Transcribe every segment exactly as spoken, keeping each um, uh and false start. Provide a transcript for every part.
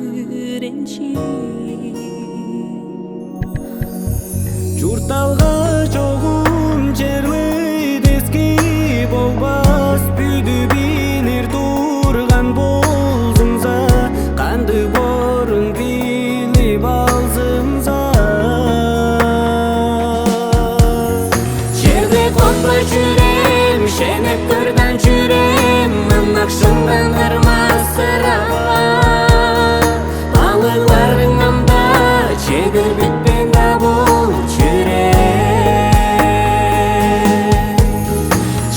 Үренчи. Чуртталга чогум черле дески болбас, бүдү билир турган болзумза, кандыг борун билип алзымза. Черле котпа чүрем, шенеп кырдан чүрем, ынак шындан ырмасырава. Балыгларың ам-даа чедир бүтпээн-даа бол чүрем.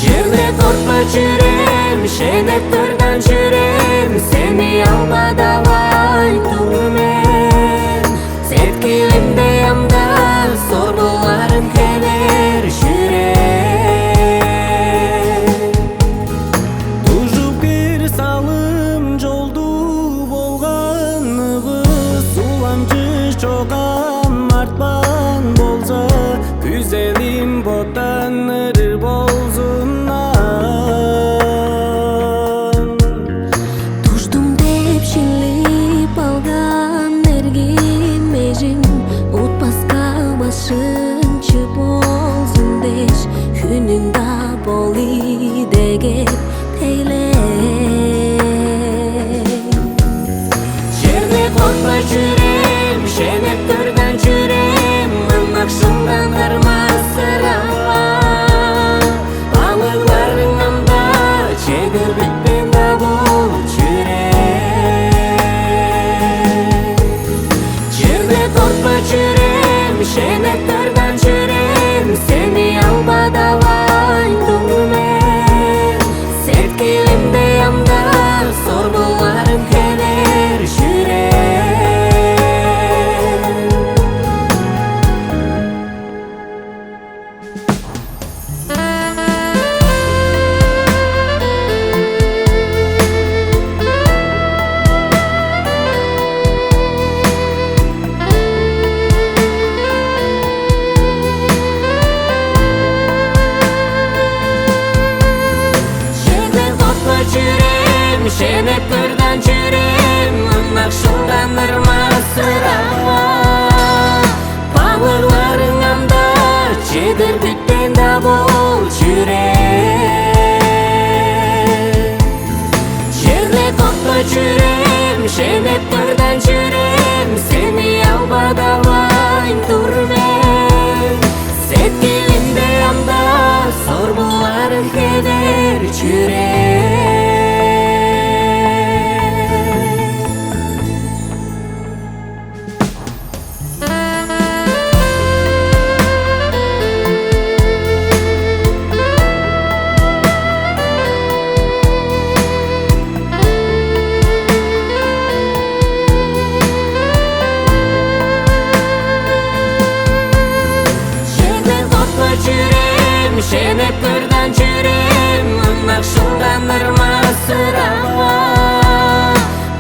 Черле котпа чүрем, шенеп кырдан чүрем, сени албадавайн тур мен. Сеткилимде ам-даа сорулгаларың хевээр чүрем. Дужуп кир салым чолду болган ыгыс, уламчы чогам артпаан болза, күзелим боттаныр болзун аан. Дуждум деп шилип алган эргим эжим, утпаска башыңчы болзун дээш, хүнүң-даа бо идегеп тейле. Черле котпа чүрем, шенеп кырдан чүрем, ынак шындан ырмасырава. Балыгларың ам-даа чедир бүтпээн-даа бол чүрем. Черле котпа чүрем, шенеп кырдан чүрем, сени албадавайн тур мен. Сеткилимде ам-даа сорулгаларың хевээр чүрем. Чедир котпа чүрем, шенеп кырдан чүрем, ынак шындан ырмасырава. Балыгларың ам-даа чедир бүтпээн-даа бол чүрем. Черле котпа чүрем, шенеп кырдан чүрем, сени албадавайн тур мен. Сеткилимде ам-даа сорулгаларың хевээр чүрем. Чедир котпа чүрем, шенеп кырдан чүрем, ынак шындан ырмасырава.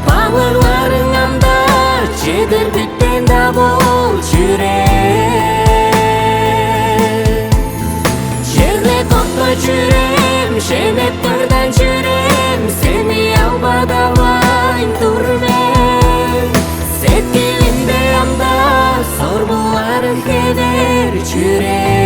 Балыгларың ам-даа чедир бүтпээн-даа бол чүрем. Черле котпа чүрем, шенеп кырдан чүрем, сени албадавайн тур мен. Сеткилимде ам-даа сорулгаларың хевээр чүрем.